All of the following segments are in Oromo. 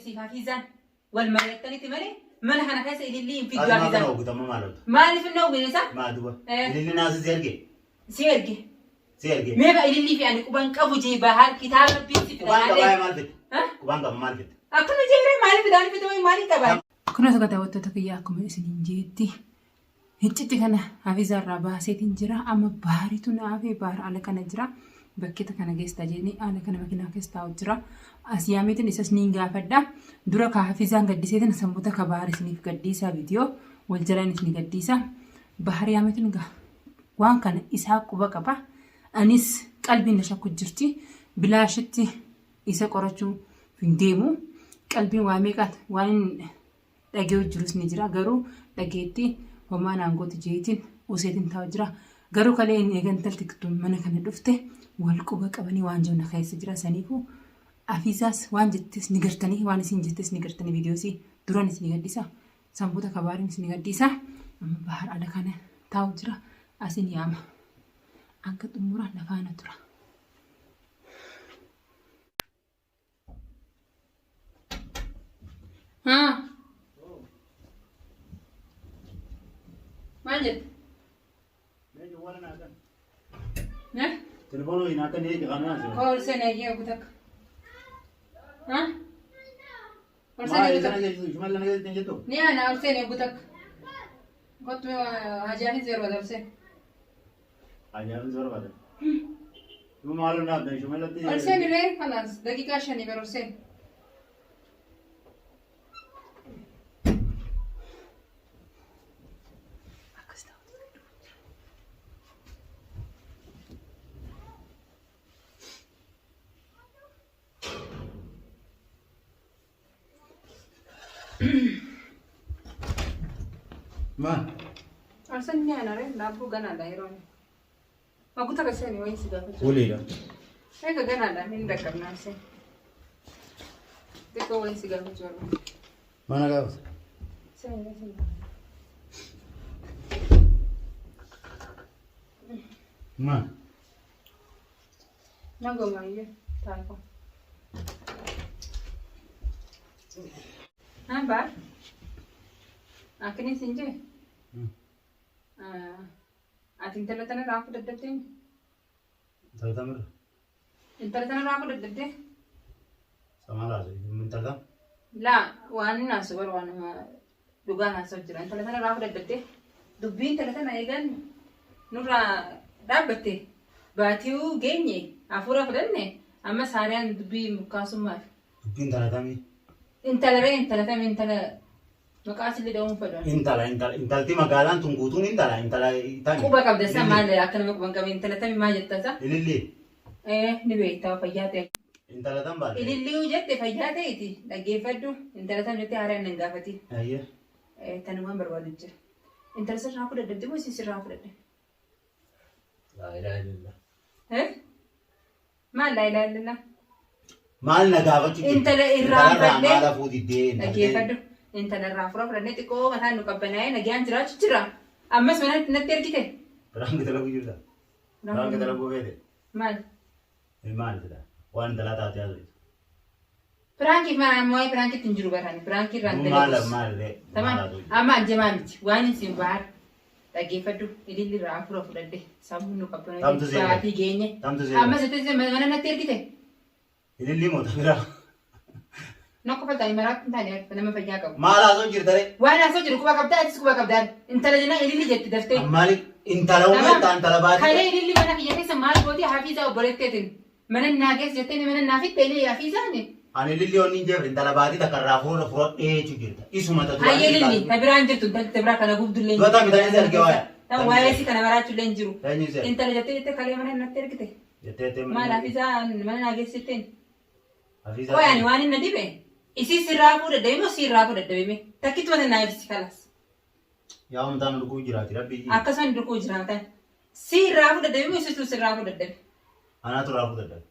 Siif Hafiizaan wal mari'attanitti malee mana kana keessa ilillii hin fiddu Ati maa kana Hafiizaan. oogutama maal oolta? Maaliif hin oogine isa? Maa duba? Eh. Ililli naasii si erge? Si erge. Si erge? Mee ba ilillii fi ani quban qabu jee bahaar kitaaba rabbiin si fida. Qubaan qabaa maal fidde? Ha? Qubaan qaba maal fidde? Akkana jeeree maaliif fidaan fidee maaliif qabaa? Kunis akka daawwattoota kiyya akkuma isiniin jeetti Hiccitti kana Hafiizaa irraa baaseetiin jira. Amma baaritu na hafe baar ala kana jira. Bakkeeta kana geessa jedhanii ala kana makiinaa keessa taa'u jira. As yaameetiin isas niin gaafadha. Dura ka Hafiizaan gaddiseetiin sanboota ka baar isiniif gaddiisa viidiyoo wal jalaan isinii gaddiisa. Bahar yaameetiin gaa waan kana isaa quba qaba. Anis qalbiin na shakku jirti. Bilaashitti isa qorachuu hin deemu. Qalbiin waa meeqaati waan dhaga'u jirus ni jira garuu dhageetti homaa naan gootu jeetiin useetiin taa'u jira garuu kalee inni eegan intalti tun mana kana dhufte wal quba qabanii waan jiru na keessa jira saniifuu afiisaas waan jettes ni gartanii waan isin jettes ni gartanii viidiyoosii duran isin gaddisa sanboota kabaariin isin gaddisa amma bahar ala kana taa'u jira asin yaama hanga xumura nafaana tura. Haa. Maal jette? Eh? Telefoon hin akka inni kan naasii. Ol seenee eeyyee ogu takka. Haa? Ol Maal seenee ogu sana takka. jettu? Shumal lana jettu jettu? Ni ana ol seenee ogu takka. Kottu hajaanis yeroo ol seenee. Ajaa'ibni si barbaada. Dhuma maaloo naaf ta'e shumalatti. Ol seeni ree kalaas daqiiqaa shanii bara ol seeni. Akkas ta'u. Maal? Arsan ni ana ree daabboo ganaadha yeroo inni. Maguta kasani wayin si gaafachuu. Uleedha. Eega ganaadha hin dhaqqabna arsan. Xiqqoo wayin si gaafachuu barbaada. Mana gaafata. Seeni seeni. Maal? Naguma iyyuu taa'u. Hambaa akkini siin jee ati intala tana raafuu dadhabdee Intala tamirra. intala tana raafuu dadhabdee Samaa laata? Intala tam? laa waan naasu bar waan dhugaa naasoo jira intala tana raafuu dadhabdee dubbii intala tana eegan nurraa dhaabbatte baatiiwuu geenye hafuura fudhanne amma saariyaan dubbii mukkaasummaaf Dubbii intala tamii? Intala ree intala tami intala maqaa sillee dha'uun fedhan. Intala intala intalti magaalaan tun guutuun intala intala tami. Quba qabda isa maal akka nama quban qabe intala tami maal jetta isa? Ilillii. Eh ni beektaa fayyaa ta'e. Intala tam baate. Ilillii jette fayyaa ta'eeti dhaggeeffadhu intala tam jettee haaraan nan gaafati. Ayyee. Eh tanumaan barbaadu jira. Intala sirraa fudhadhe moo isin sirraa fudhadhe? Laa ilaaha illallah. Eh? Maal laa ilaaha illallah? Maal na gaafachuu jirta? Intala irraa Intalarraa fudhadhee- maal hafuu diddee intaltee? Dhaggeeffadhu. Intala irraa fura fudhannee xiqqoo mataan nu qabbanaa'ee nagaan jiraachuu jira. Ammas mana natti ergite. Piraanki dalaguu jirta? Piraanki dalaguu feete? Maal? Maal jedha? Waan intalaa taatee haasoftu. Piraankiif maal amma waa'ee piraankiitti hin jiru barani. Piraankii irraan Maal dalagus. maal maal Tamam. haasoftu? Amma anjamaa miti. Waan hin siin baar. Dhaggeeffadhu. Ililli irraa afura fudhadhe. Sammuun nu Tamtu qabbanaa'ee seene. baatii geenye. Tamtu seene. Ammas itti mana natti ergite. Ilillii moo tabiraa? Na qofa ta'e maraatti hin taane nama fayyaa qabu. Maal haasoo jirta ree? Waan haasoo jiru quba qabdaa atis quba qabdaa. Intala jennaan ililli jetti daftee. Maali intala uummata intala Kalee baadii. ililli mana kiyya keessa maal gooti hafiizaa obboleetteetiin. Mana naa keessa jettee mana naa fitte illee hafiizaani. Ani ilillii onni hin jeefre intala baadii takka irraa fuula fudhadhee jechuu jirta. Isuma ta duraan Hayyee ililli ta biraan jirtu intalli ta biraa kana gubdullee hin Dura tamitanii si arge waaya. Tan waa'ee si kana maraachullee hin jiru. Eenyu si arge? Intala jettee jettee kalee mana natti ergite. Jettee jettee Maal hafiizaa mana naa geessitteen. Hafiizaa. Qoy ani waan inni dhibe isii sirraa fuudha dadhabe moo sirraa fuudha dadhabe mee takkittuma tan naa ibsi kalas. Yaa umtaan dhuguu jiraati rabbii ji. Akkasuma dhukuu jiraatan sirraa fuudha dadhabe moo isitu sirraa fuudha dadhabe. Anaatu irraa fuudha dadhabe.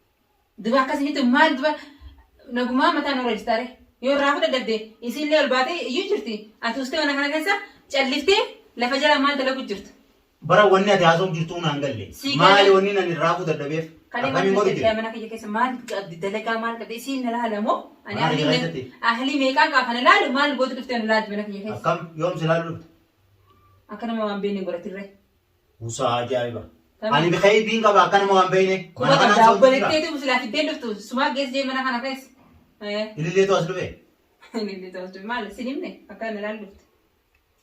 Duba akkasinitti maal duba nagumaa mataan nurra jirtaare yoo irraa fuudha dadhabde isiillee ol baatee iyyuu jirti ati ustee mana kana keessa calliftee lafa jala maal dalagu jirtu. Bara wanni ati haasa'u jirtuu naan galle. Sii galee. Maali wanni nan irraa fuudha dadhabeef? Kalee Akkamiin maal godhu dhufte jira? mana kiyya keessa maal qabdi dalagaa maal qabdi isiin na laala moo? Ani Mana ahlii kiyya keessatti? ahlii meeqaan qaafa na laalu maal gootu dhuftee na laalti mana kiyya keessa? Akkam yoom si laalu dhufte? Akka nama waan beekne godhatirre. Usaa ajaa'iba. Tamam. Ani bikaybiin qaba akka nama waan beekne. Kuma Mana qabda kanaan sochii jira. obboleetteetu silaa fiddeen dhuftu sumaa geesse jee mana kana keessa. Ililleetu as dhufe. Ilillee ta'us dhufe maal sin himne akka na laalu dhufte.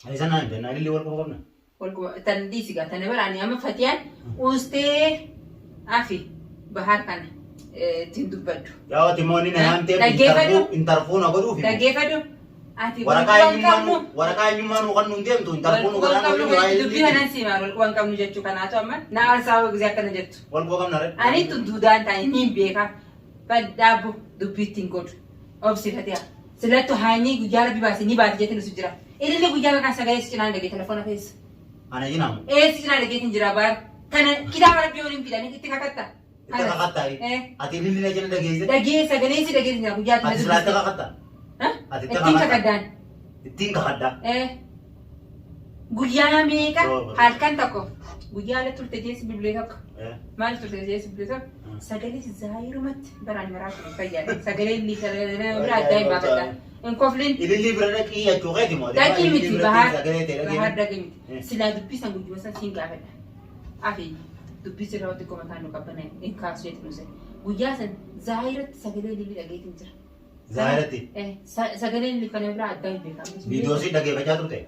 Ani isa naan jennaan ilillee wal quba qabna. Tan dhiisi gaa tana bara ani amma fatiyaan uustee afi bahaar kana ittiin dubbadhu. Yaa ati immoo inni na yaamtee Dhaggeeffadhu. intarfuu na godhuufi. Dhaggeeffadhu. Ati Waraqaa wal quba hin eenyummaa qabnu. nu waraqaa eenyummaa nu kan nuun deemtu intarfuu nu Wal godhaan qabnu waliin waa'ee dubbii kanan siimaa wal quba hin qabnu jechuu kanaatu amma na aarsaa gisee akkana jettu. wal quba qabna re. Ani tun duudaan taa'e niin beeka. Badhaabbu dubbii ittiin godhu. Obsi fatiha. Silattu haanyii guyyaa rabbi baase ni baate jettee nusu jira. Ilillee guyyaa maqaan sagalee si cinaan dhagee telefoona keessa. Ana jinaamu. Ee si cinaan dhageetiin jira baar. Kana kitaaba rabbii waliin fidanii itti kakatta. Itti kakattaa. Ati ililli na jala dhageesse. Dhagee sagalee si dhageetiin jira guyyaa Ati silaa itti kakatta. Ati itti Ittiin kakatta. kakaddaan. Ittiin kakaddaa. Guyyaa meeqa Yoo. halkan tokko guyyaa ala turte jeessi bilbilee tokko. Maal turte jeessi bilbilee tokko. Sagalee zaayirumatti baraan maraa ture fayyaadha. Sagalee inni sagalee bira addaa hin baafadha. Hin koflin. Ililli bira dhaqii jechuu keeti moo? Dhaqii miti bahaar Sagalee ta'e bahaar dhaqii. dhaqii miti. Silaa dubbii san guyyuma san siin gaafadha. Afi dubbii sirraa watti qomataan nu qabbanee hin kaasu jetti nuse. Guyyaa san zaayiratti sagalee ililli dhageetiin jira. Zaayiratti. Sagalee ililli kana biraa addaa hin beekamu. Viidiyoo si dhaggeeffachaa turte.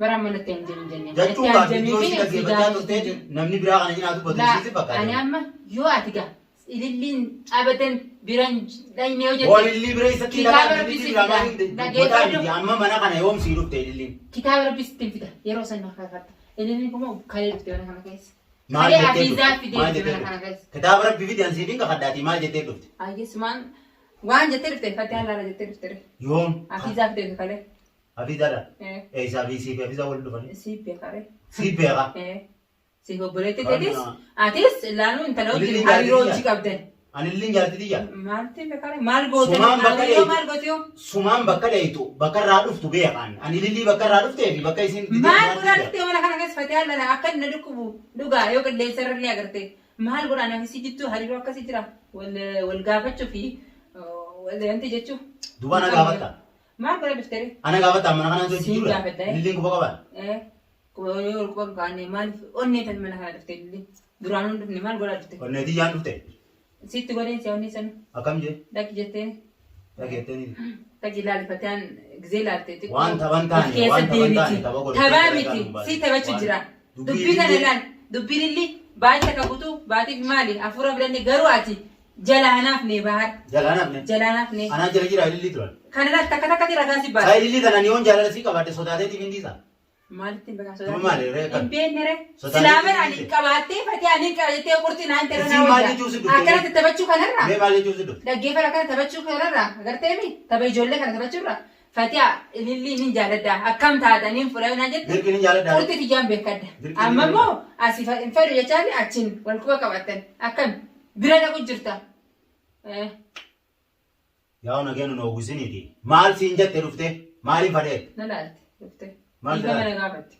Baraan manatti hin jenne jenne. Jechuun kaa viidiyoo si dhaggeeffachaa turte namni biraa kana cinaa dubbatu Laa, si fakkaata. ani amma yoo ati gaa ililliin abadan biran dhayne yoo Wal jette ililli bira isatti Kitaaba dhagaa Rabbii ililli si biraa fida. maal dubbataa Dhaggeeffadhu. miti amma mana kana yoom sii dhufte ililliin. Kitaaba rabbii sitti fida yeroo san na kakatta. Ililliin kun kalee dhufte mana kana keessa. Maal Kalee jettee afiizaa dhufte? fidee Maal dhufte jettee mana kana dhufte? keessa. Kitaaba rabbii fidi ansiif hin kakadhaatii maal jettee dhufte? Ayyesumaan waan jettee dhufte fattee haala jettee dhufte. Yoom? Afiizaa fidee dhufte kalee. Afiizaadha. Eessaa fi siif afiizaa wal dhufanii? Siif beekare. Siif beekaa. Siif obboleetti Waan teetis na- atis laanuu intala wajjin Ililliin hariiroo jaartii hojii qabdan. Ani ililliin jaartii tiyya. Maalti beekare maal goote Sumaan bakka hariiroo dheeytu. maal goote yoo? Sumaan bakka dheeytu bakka irraa dhuftu beekaan. Ani ilillii bakka irraa dhuftee fi bakka isin Maal godhaa dhuftee mana kana keessa fatee haala akka inni dhukkubu dhugaa yoo qilleensa irra illee agarte maal godhaa nafisi jittuu hariiroo akkasii jira wal wal gaafachuu fi wal wanti jechuu. Duuba ana gaafatta. Maal godhaa dhuftee ree? Ana gaafatta mana kanaan sochii Siin jiru. gaafadha, eh. Ililliin quba qabaa. Quba yoo ol quba kaane maaliif onnee tan mana kana dhuftee illee duraan hin dhufne maal godhaa dhufte? Onnee tiyyaan dhufte. Sitti godheen si onnee sana Akkam jee? dhaqi jetteen Dhageetteeni. dhaqi ilaalifataan gizee ilaalte xiqqoo Waan taphan taane, of keessa waan taphan taane, deebiti. tapha godhe. Taphaa Tapha miti godhe. si taphachuu Waan- jira. Dubbii Dubbii kana ilillee- ilaal dubbiin illi baay'ee takka guutuu baatiif maali hafuura filanne garuu ati jalaanaaf ne bahar Jalaan hafne. jalaanaaf ne Anaa jala jira ilillii turan. kana laal takka takkatti ragaa si Saa baata. ilillii tanaan yoon jaalala sii qabaadhe sodaateetiin hin dhiisa. Maalitti hin beekaa Tuma maali ree kan? Hin beekne ree. Sodaatee Silaa bara ani hin qabaattee fatee ani qaba jettee qurxii naan ta'e Isiin maal jechuu si dhufte? Akkanatti taphachuu kanarraa. Mee maal jechuu si dhufte? Dhaggeeffata akkana taphachuu kanarraa agartee mi tapha ijoollee kana taphachuurraa fatiha ilillii nin jaaladha akkam taataniin fudhee naan jette Dirqii ni jaaladha. qurxii tiyyaan beekadha. Dirqii Amma ni immoo asii hin fedhu jechaa fi achiin wal quba qabattan akkam bira dhaqu jirta. Yaa nageen nu ogusiniti. Maal siin jette dhufte? Maaliif fadhee? Na laalte dhufte. Maal Dhiifama jedhaa? na gaafatte.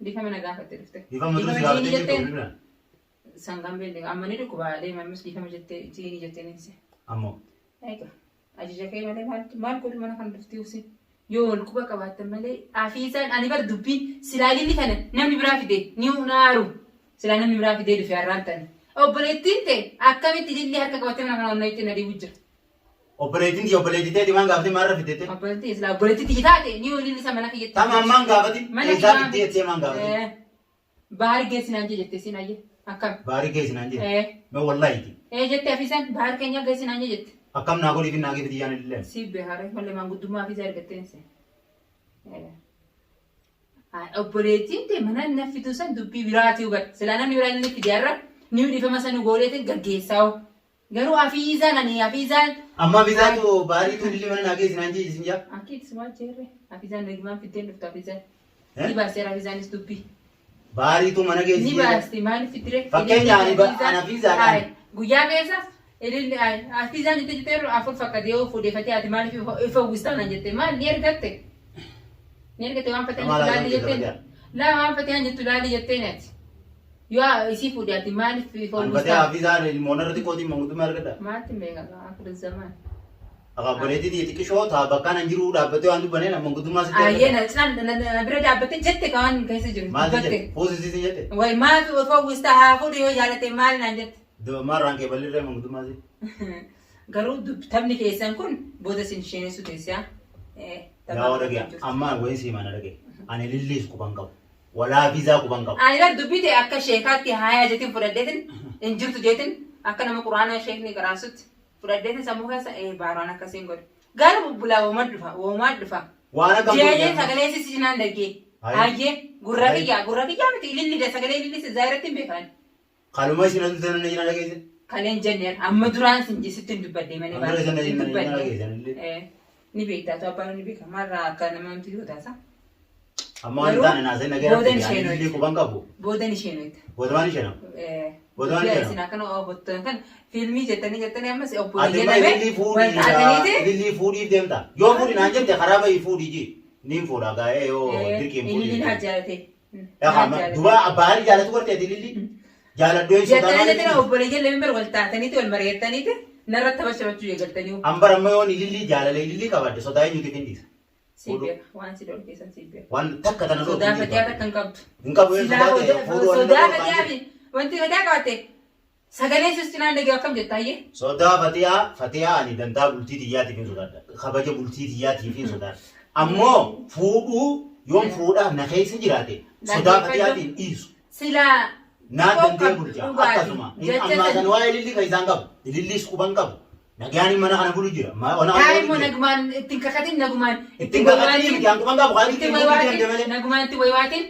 Dhiifama na gaafatte dhufte. Dhiifama dursi Dhiifama gaafattee jeeni jirtu jetteen bilbila. sangaan beellee amma ni dhukkuba deema ammas dhiifama jettee jeeni jetteen insi. Ammoo. Egaa ajaja kee malee maaltu maal godhu mana kana dhuftee usin yoo wal quba qabaattan malee afiisaan ani bar dubbiin silaa ililli kana namni biraa fide ni naaru silaa namni biraa fidee dhufe har'aan tani obboleettiin ta'e akkamitti ililli harka qabattee mana kana onnaa itti na dhiibu jira. Obboleettiin tiyya obboleettii teeti maan gaafatin maarra fidette? Obboleettiin silaa obboleettii tiyya taate ni ililli isa mana kiyyatti. Tama ammaan gaafatin Mana eessaa kiyyaa- fiddee ettee maan gaafatin? Bahar geessinaan jee jettee siin ayye akkam. Baarii geessinaan jee. Eh. Mee wallaahi. Ee jette afiisaan bahar keenya geessinaan jee jette. Akkam naa godhiif naa geefiti yaan illee. Si beekare malee maanguddummaa afiisaa argatteen se. Obboleettiin tee mana na fidu san dubbii biraatii hubadha. Silaa namni biraa inni fide har'a ni dhiifama san gooleetiin gaggeessaa hoo. Garuu afiizaan ani afiizaan. Amma afiizaatu baariitu illee mana naa geessinaan jee isin jaa. Akkiitis maal jeerre afiizaan nagmaan fiddeen dhuftu afiizaan. Eh? Ni baaseera afiizaanis dubbii. Baariitu mana Ni geessi. baasti maaliif fiddire? Fakkeenya ani ani afiizaadhaan. Guyyaa keessa ililli afiizaan jettee jettee yeroo afur fakkatee yoo fuudheeffatee ati maaliif ifa uwwistaa naan jette maal ni ergatte? Ni ergatte waan fatee Maal jettu laalli haasa'u jetteen. jirta Laa waan fatee jettu laalli jetteen ati. Yoo isii fuudhe ati maaliif Ani fooluu Fatiyaa hafizaan ilmoon irra xiqqootiin manguddummaa argadha. Maaltu hin beekaa akhiru zamaan. Akaabboleetii xiyya xiqqishoo taa bakkaan an jiru dhaabbattee waan dubbaneen an manguddummaa sitti Ayyee argadha. na cinaan na bira dhaabbattee jette ka waan keessa jiru Maal dubbatte. jette? Fuusisiisin jette? Way maaf foowwista haa fuudhu yoo jaalate maal naan jette. Maarraan kee bal'irree manguddummaa si. Garuu taphni keessan kun booda isin isheenessu teessiyaa. Yaa waa dhagee amma wayin sii mana dhagee. Ani lilliis quban qabu. Walaa viizaa quban qabu. Ani bar dubbii ta'e akka sheekaatti haayaa jeetiin fudhadheetin hin jirtu jeetin akka nama quraanaa sheekni qaraasutti fudhadheetin sammuu keessa ee baaraan akkasiin godhe. Gara bubbulaa woomaa dhufa woomaa dhufa. Waan akkam Jeejee godhu sagalee sisi cinaan dhaggee. Hayi. Hayyee gurra Hayi. kiyyaa gurra kiyyaa miti ililli sagalee ililli zaayiratti hin beekan. Kaluma isin aduu tana jina dhageesse. Kaleen jenneen amma duraan sin sitti hin dubbadde malee Amma dura isin hin na dubbadde. dhageessan illee. Ni beektaa tu abbaan ni beeka maarraa akka nama namti yoo taasa. Amma waan hin taane naasee nagee Boodan rabbi isheen ani illee hojjete. quban qabu. Boodan isheen hojjete. Booda waan isheen hafu. Booda waan isheen Isin hafu. akkana obbotan kan fiilmii jettanii jettanii ammas Ati obboleeyyan immoo dhabee ilillii wal taataniiti. fuudhii ilillii fuudhiif deemta. Yoo fuudhi naan jette karaa bahii fuudhii ji. Niin fuudha gaa'ee yoo dirqiin Ililliin haa fuudhii. jaalate. Duba abbaan jaalatu gartee ililli. Jaaladhu eessu Jettanii jettanii obboleeyyan lameen bar wal taataniiti wal mari'attaniiti narratti taphachuu eegaltanii. Ambar amma yoon ilillii jaalala ilillii qabadde sodaa eenyuutiif hin dhiisa. Si beeka waan si dhorkeessan si beeka. Waan takka tana Sodaa fatiyaa takka hin qabdu. Hin qabu yoo Silaa sodaa ta'e fuudhuu waan sodaa hin fatiyaa fi wanti fatiyaa qabatte sagalee sus cinaan dhagee akkam jetta hayyee. Sodaa fatiyaa fatiyaa ani dantaa bultii tiyyaatiif hin sodaadha. Kabaja bultii tiyyaatiif hin sodaadha. Ammoo fuudhuu yoon fuudhaa na keessa jiraate sodaa fatiyaatiin dhiisu. Silaa Naa xiqqoo dandee qabdu bulcha dhugaatii akkasuma. jecha Ammaa san san waa'ee ilillii kan isaan qabu. Ililliis quban qabu. Nagaan mana kana bulu jira. Mana kana Taa bulu immoo jira. nagumaan ittiin kakatin nagumaan Ittiin kakatin miti an quban qabu. Kan ittiin ittiin buluu waywaatin deemte malee. nagumaan ittiin waywaatin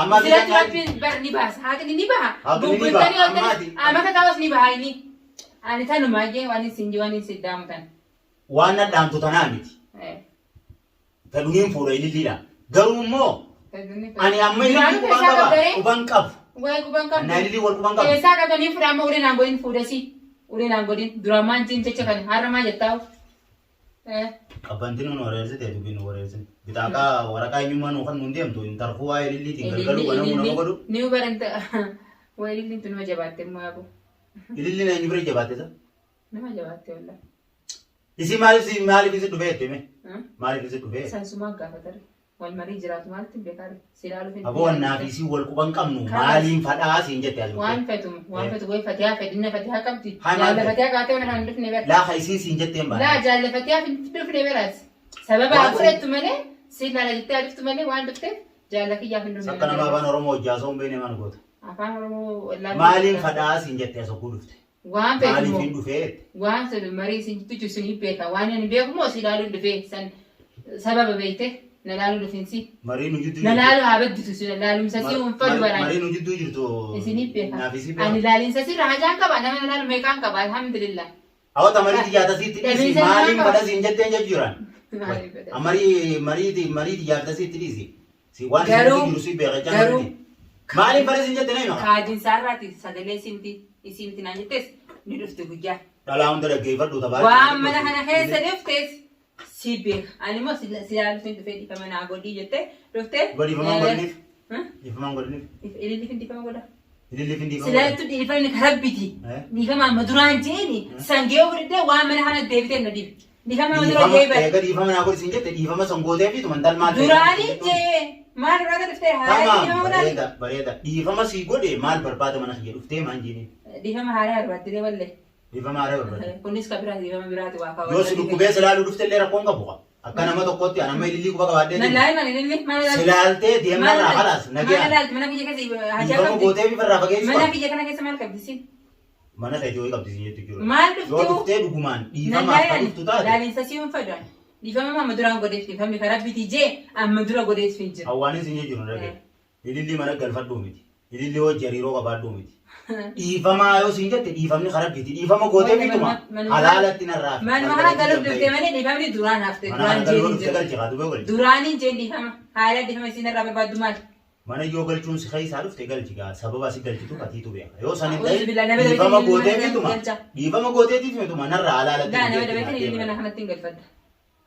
Amma silatti rabbiin bar ni baasa haqni ni baha Haqni ni baha, bubbultanii ammaati. ooltanii amata ta'us ni baha inni ani tanumaa jee waan isin waan isin daamu tan. Waan na dhaamtu tanaa miti. Fedhuniin fuudha ililliidha. Garuu immoo ani amma ilillii quban qaba. Quban qabu. Wayi quban qabdu. Annaa ilillii wal quban qabu. Keessaa qabdanii fuudha amma ulee naan godhin fuudhasi. Ulee naan godhin duraan maan jin jecha kana har'a maa jettaa? Qabbanti nu wareersite dubbiin nu wareersite. Bitaaqaa waraqaa eenyummaa nu kan nuun deemtu hin tarfuu waa'ee ililliitiin galgaluu banamuu nama godhu. Ni baranta wayi ililliin tun nama jabaatte immoo yaaboo. Ililliin eenyu bira jabaatte isa? Nama jabaatte wallah. Isii maaliif si maaliif isi dhufee jettee mee? Maaliif isi dhufee? Sansumaa gaafatare. Wal marii jiraatu maaltu hin beekaare? Si ilaaluuf hin Aboo annaa fi isii wal quban qabnu maaliin fadhaa siin jette as Waan dhuftee. fetu waan fetu wayi fatiyaa fedhinna fatiyaa qabdi. Haa, maal Jaalla fedhe? fatiyaa qaatee mana kana hin dhufne bara. Laa ka isiin siin jetteen Laa baana. jaalla fatiyaa hin dhufne baraas. Sababa Waan haa fudhattu malee si ilaala jettee haa dhuftu malee waan dhufteef jaalla kiyyaaf hin dhufne. Sakka nama afaan Oromoo hojjaasoo hin beekne maal goota? Afaan Oromoo wallaahi. Maaliin fadhaa siin jette as oguu dhufte? Waan fetu Maaliif moo? hin dhufee jette? Waan sun marii isin jiddu jiru isin beeka. Waan ani beeku moo si ilaaluu dhufee san sababa beekte na laaluu dhufinsi. Marii nu jidduu Na jirtu. laaluu haa badditu si laalumsa si hin fadu baraan. Marii nu jidduu jirtu. Isinii beeka. Naaf isii Ani beeka. laalinsa sirra hajaan qaba nama na laalu meeqaan qaba alhamdulillah. Hawata marii xiyyaata siitti dhiisi Dhabiinsa namaa maaliin qaba. fadha siin jetteen jechuudhaan. Maaliin fadha? Marii marii marii xiyyaata siitti dhiisi. Si waan isin Garuu- jiru si beeka jechaa garuu- miti. Maaliin fadha siin jette nama? Kaadinsaarraati sagalee simti isii miti naan jettes ni dhufte guyyaa. Dhalaa hunda dhaggeeffadhu taphaa. Waan mana kana keessa dhuftes si beeka. Ani immoo si laaluuf hin dhufee dhiifama naa godhii jettee dhuftee. Dhiifama godhiniif. Dhiifama godhiniif. Ililliif hin dhiifama godha. Ililliif hin dhiifama. Silaattu dhiifamni karabbiti. Eh? Dhiifama amma duraan jeeni sangee fudhadhee waan mana kana deebitee na dhiibe. Dhiifama amma dura Dhiifama jee eega dhiifama naa godhi siin jette dhiifama san gootee fi tumantal maal ta'e? Duraanii jee maal irraa dhuftee haaraa Tamaam dhiifama godhaa. bareeda bareeda dhiifama sii godhe maal barbaada mana kiyya dhuftee maan jiini Dhiifama haaraa barbaaddee wallee. dhiifama haaraa barbaada. Kunis ka biraati dhiifama biraati waa kaawwa. Yoo si dhukkubee si laaluu dhufte illee rakkoon qabu qa. Akka nama tokkotti an amma ilillii quba qabaadhee Na deemu. laayi mana ililli mana Si laalti. laaltee deemnarraa halaas Mana nagayaan. laalti mana kiyya keessa hajaa Dhiifama qabdi. gootee fi irraa fageessu Mana qaba. kiyya kana keessa maal qabdi siin? Mana keetii wayii qabdi siin jettu jiru. Maal dhuftuu? Yoo dhuftee dhugumaan dhiifamaaf kan dhuftu taate. Laalinsa si hin fedhan. Dhiifama amma duraan godheef dhiifamni karaa bitii jee amma dura godheef hin jiru. Hawwaanis hin jiru dhagee. Ililli mana galfadhuu miti. Ililli hojii hariiroo qabaadhuu miti. Dhiifamaa yoo siin jette dhiifamni karaa bitii. Dhiifama gootee bituma halaalatti narraa. fi Manuma kana galuuf dhuftee malee dhiifamni duraan hafte Mana duraan kana galuu jeen dhuftee jiru. galchi haa dubee galchi. Duraaniin jeen dhiifama. Haala dhiifama isin irraa barbaaddu maal? Mana yoo galchuun si keessaa dhufte galchi gaa sababa si galchitu atiitu beeka. Yoo san hin A'uuzu ta'in billah, nama dabalatee dhiifama ililli gootee mana bituma galcha. dhiifama gootee bituma narraa halaalatti. Daa nama dhuftee dabalatee ililli mana deema. kanatti hin galfadha.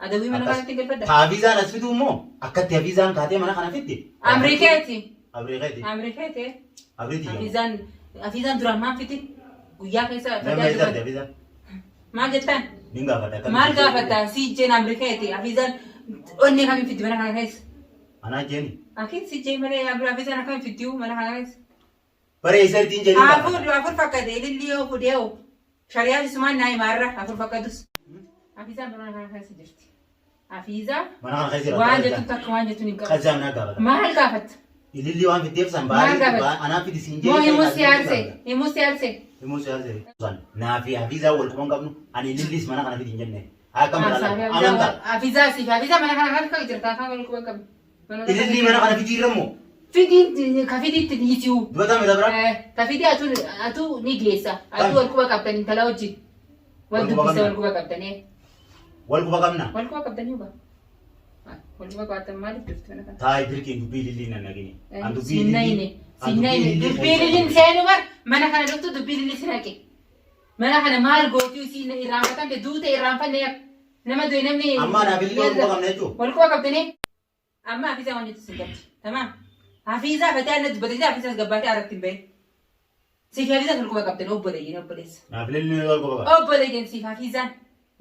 Adawwii mana Akkas. kanatti hin galfadha. Haafizaan as fiduu immoo akkatti haafizaan kaatee mana kana fidde. Amriikeeti. Abrii keeti. Amri keete. Abrii tiyya. Hafizaan Hafizaan duraan maal fiti? Guyyaa keessa Nama fatiyaa eessa arge dubbate. Hafizaan? Maal jettaan? Nin gaafadha akkamitti Maal ishee gaafatta? Si jeen amri keeti. Hafizaan onnee kamiin fiddi mana kana keessa? Anaa jeeni. Akin si jee malee Hafizaan akkamiin fiddiu mana kana keessa? Bare eessa artiin jedhee Afur gaafadha. afur fakkate ililli yoo fudhee hoo. Shari'aan isumaan naa himaarra afur fakkatus. Hafizaan mana kana keessa jirti. Hafizaa Mana kana keessa waan jiraata. jettu takka waan jettu hin qabu. Qazzaam naa gaafata. Maal gaafatta? Ililli waan fiddeef san Maal baarii gaafata? anaa fidi siin Moo jedhee himuu si aarsee? Himuu si aarsee? Himuu si aarsee. Naa fi Hafizaa wal quban qabnu ani ilillis mana kana fidi hin jenne. Haa kam amantaa. Hafizaa siif hafizaa mana kana harka jirta afaan wal quban qabdu. Ililli mana kana fidi irra moo? Fidiin ka fidiitti dhiisiu. Dubataa mita biraa? Ka fidii atu atu ni geessa. Atu wal quba qabdan intala wajjin. Wal Wal quba dubbisa qabna. wal quba qabdanii. Wal quba qabna. Wal quba qabdanii huba. Wal quba qabaatan maaliif dhufte mana kana? Taayi birqiin dubbii ilillii nan dhagini. An dubbii Sinnayne. Sinnayne. Dubbii ililliin seenu bar mana kana dhuftu dubbii ililli si naqe. Mana kana maal gootii isiin irraanfatamte duute irraanfanne yak. Nama du'e namni. Amma anaaf ililli wal quba qabna jechuun. Wal quba qabdanii. Amma Hafizaa waan jettu sin qabdi. Tamaam. Hafizaa fatee anna dubbate jira Hafizaas gabbaatee aratti hin bahin. Siif Hafizaan wal quba qabdan obboleeyyiin obboleessa. Naaf ililli wal quba qabna. Obboleeyyiin siif Hafizaan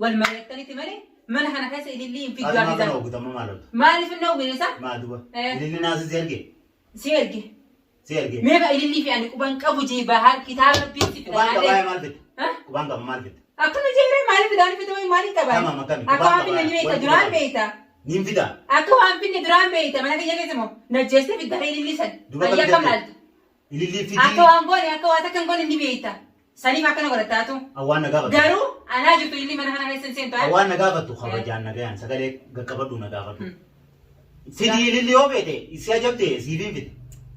wal mari'attanitti malee mana kana keessa ilillii hin fiddu Ati maal kana Hafizaan. hooggutama maal oolta? Maaliif hin dhoowwine isaa? Maa duba. Eh. Ililli naasii si erge. Si erge. Si erge. Mee ba ilillii fi ani quban qabu jee bahaar kitaaba bitti Qubaan qabaa fidadhaa. maal fidde? Qubaan qaba maal fidde? Akkuma jeeree maaliif fidaan fiduu maaliif qabaa? Tamam, akkami? Akka Qubaan waan finne ni qabaa. beekta Wal duraan quba beekta. Niin fida. Akka waan finne duraan beekta mana kiyya keessa moo najjeessee fiddaree ilillii san. Duba Ayya kam akkam jette? laalta? Ilillii Akka fidii. waan goone akka waa takka hin goone ni beekta. Saniif akkana godhattaatu. Awwaan na gaafatu. Garuu anaa jirtu ilillii mana kana keessa hin seentu. Awwaan na gaafattu kabajaan na gahan sagalee gaqqabadhu na gaafadhu. Fidii ilillii yoo feete si ajabte siifin fida.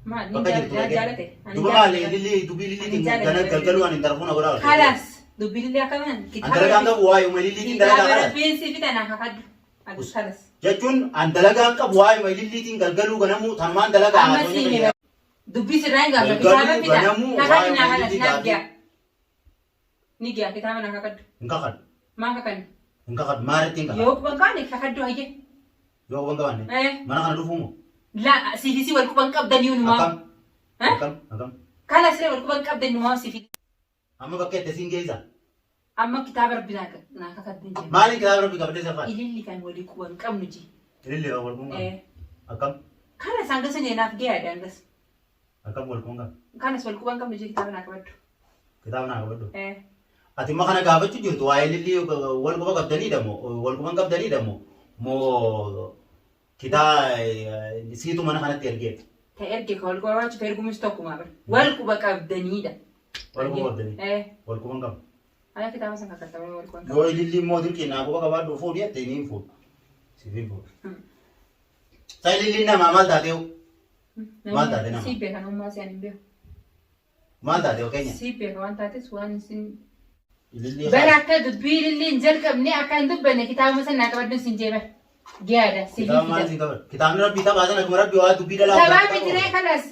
Maal ni Bakka jirtu dhaqee. jaalate. Ani Duba maal jaalate. ilillii dubbii ililliitiin Ani jaalate. galgaluu ani telefoona godhaa oolche. Kalaas dubbii ilillii akka waan An dalagaan qabu waa'ee ililliitiin dalagaa Kitaaba qaba. rabbiin si fida naa kakadhu. Ati kalas. Jechuun an dalagaan qabu waa'ee ililliitiin galgaluu ganamuu tanumaan dalagaa Amma haasofni sii fayyada. hime. Dubbii sirraa hin gaafatu. Galgaluu Kitaaba fida. ganamuu Kakadhu waa'ee naa kalas ilillii naaf gaafii. ga'a. Ni ga'a kitaaba naa kakadhu. Hin kakadhu. Maa kakanne? Hin kakadhu. Maalitti hin kakadhu? Yoo quban kaane kakadhu hayyee. Yoo quban qabaanne. Eh. Mana kana dhufuu moo? La siifisii wal quban qabdanii numaa. Akkam? Eh? Akkam? Akkam? Kana siree wal quban qabdanii numaa siifii. Amma bakka itti siin geessa. Amma kitaaba rabbi naa naa kakadhu hin jennu. Maaliin kitaaba rabbi qabdee safaan? Ililli kan walii quban qabnu ji. Ililli kan wal quban qabnu. Eh. Akkam? Kana isaan gasa naaf gahaadha angas. Akkam wal quban qabnu? Kanas wal quban qabnu ji kitaaba naa qabadhu. Kitaaba naa qabadhu. Eh. Ati immoo kana gaafachuu jirtu waa'ee ilillii wal quba qabdaniidha moo wal quban qabdaniidha moo moo kitaa siitu mana kanatti ergeet. Ta erge ka wal quba qabaachuuf ergumis tokkuma bara. Wal quba qabdaniidha. Wal quba qabdanii. Eh. Wal quban qabnu. Ala kitaaba san kakattamee wal quban qabdu. Yoo ilillii immoo dirqii naa quba qabaadhu fuudhi jettee niin fuudha. Siif fuudha. Sa ililliin namaa maal taatee Maal taate nama? Si beekan ummaa si ani hin beeku. Maal taatee keenya? Si beeka waan taates waan isin Ilillii Bara akka dubbii ililli hin jalqabne akka hin dubbanne kitaabuma san naa qabadhu sin jeeba. Giyaadha si Kitaaba maal siin qabadhu? Kitaabni rabbii taphaa sana akkuma rabbii waa dubbii dhalaa. Taphaa mitiree kanas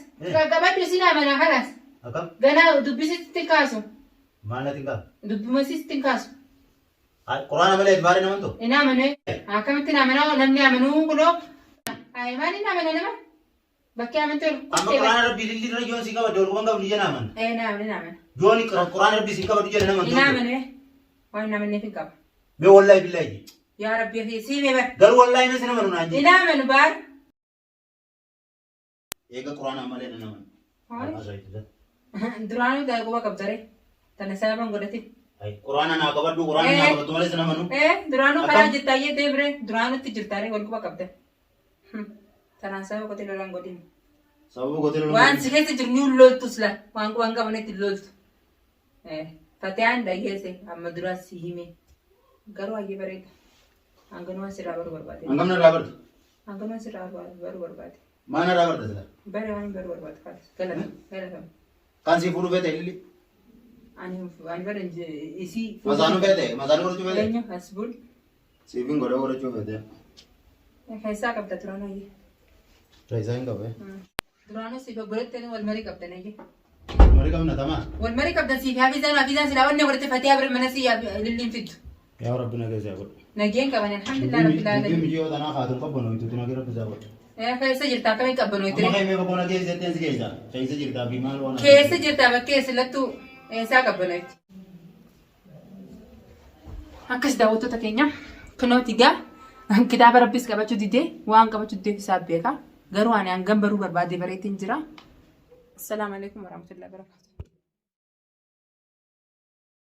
qabadhu sin amana kanas Akkam? ganaa dubbisitti hin kaasu Maal natti hin qabu? dubbumasitti hin kaasu. Quraana malee baaree naman ta'u? Hin amane akkamitti hin amanaa namni amanuu kunoo maal hin amana nama bakkee amantii ol Amma quraana rabbii ilillii irra yoon siin qabadde wal quban qabdu jena amana. Ee na amane na amane. Yoon quraana rabbii siin qabaddu jena naman Hin amane waan hin amanneef hin qaba. Mee wallaahi billaahi. Yaa rabbi sii mee bar. Garuu wallaahi mee sin amanu naan Hin jedhe. amanu baar. Eega quraana malee nan amanu. Duraanuu ta'e quba qabdare. Tana sababan godhatin. Quraana naa qabadhu quraana naa qabadhu malee sin amanu. Ee duraanuu karaa jirtaayyee deemre duraanutti jirtaare wal quba qabda. Tanaan sababa qotee lolaan godhin. Sababa gootee lolaan. Waan si keessa jiru ni loltus la waan quban qabnetti loltu. Fatiyaan dhageesse amma duraas si hime. Garuu hayyee bareeda. Hanganuma sirraa baruu barbaade. Hangam narraa barta? Hanganuma sirraa baruu barbaade. Maal narraa barta sila? Bare waan baruu barbaade kaas. Galata galatama. Kan sii fuudhu feete ililli? Ani ani bara isii. Masaanuu feete? Masaanuu godhachuu feete? Eenyu asbul. Siifin godhee godhachuu feete. Keessaa qabda duraan hayyee. Reessaa hin qabu. Duraanuu siif obboleettiin wal marii qabdan hayyee. Marii qabna tamaa. Wal marii qabdan siif hafizaan hafizaan silaa wanni godhate fatee bira mana si lilliin fiddu. Yaa Rabbi nagaa isaa godhu. Nageen qaban alhamdulillah rabbil Dubbii alamin. miji'oo tanaa kaatuun qabbanu ituutu nagaa Rabbi isaa godhu. Keessa jirta akkamiin qabbanooyte? Amma keemee boqonna keessa jetteen si keessa. Keessa jirtaa fi maal waan. Keessa jirta bakkee silattuu eessaa qabbanooyte? Akkas daawwattoota keenya kunooti gaa kitaaba rabbis qabachuu didee waan qabachuu dideef isaa beeka. Garuu ani hangam baruu barbaade bareetiin jira. Assalaamu alaikum warahmatullahi wabarakatuh.